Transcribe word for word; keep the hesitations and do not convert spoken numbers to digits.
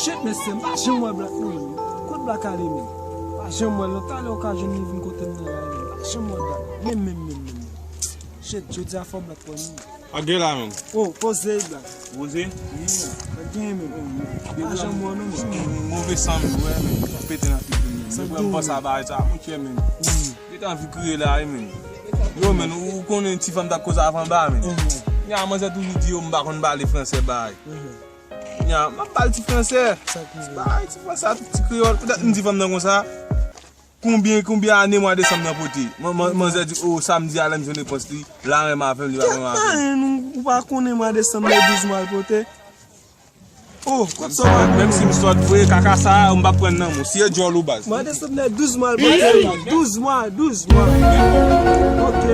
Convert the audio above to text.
Shit, mesye, m pa janm wè Black non, menm. Kot Black ale, menm? M pa janm wè l non. Talè okazyon li vin kote m nan la, menm. M pa janm wè Black. Menm, menm, menm, menm, menm. Shit, jodi a fò Black wè m. Ak gen la, menm. Oh, poze, Black. Poze? Yeah, ak gen, menm. M pa janm wè w non, menm. Move san, menm, wè, menm. Pete nan figi, menm. San. Mwen, m panse a bagay sa, monchè, menm. Li t anvi kriye la, wi, menm. Yo, menm, ou konnen ti fanm t ap koze avan ba, menm. Nya, manzè toujou di yo, m pa konn pale fransè, bay. Nya, m ap ba l ti fransè. Sa k rive? Bay ti fransè a, tout ti kreyòl. Poutèt m di fanm nan konsa, konbyen, konbyen ane mwa desanm nan pote? Man-, man-, manzè di, o, samdi a, lè m jwenn repons li, l a renmen avè m, li pa renmen avè m. Kèt, ou pa konnen mwa desanm nan douz mwa l pote? Oh, kot sa w pa konnen? Menm si m sòt vre, kaka sa a, m p ap pran nan men w. Si e djòl ou baz. Mwa desanm nan douz mwa l pote. Douz mwa, douz mwa. Ok.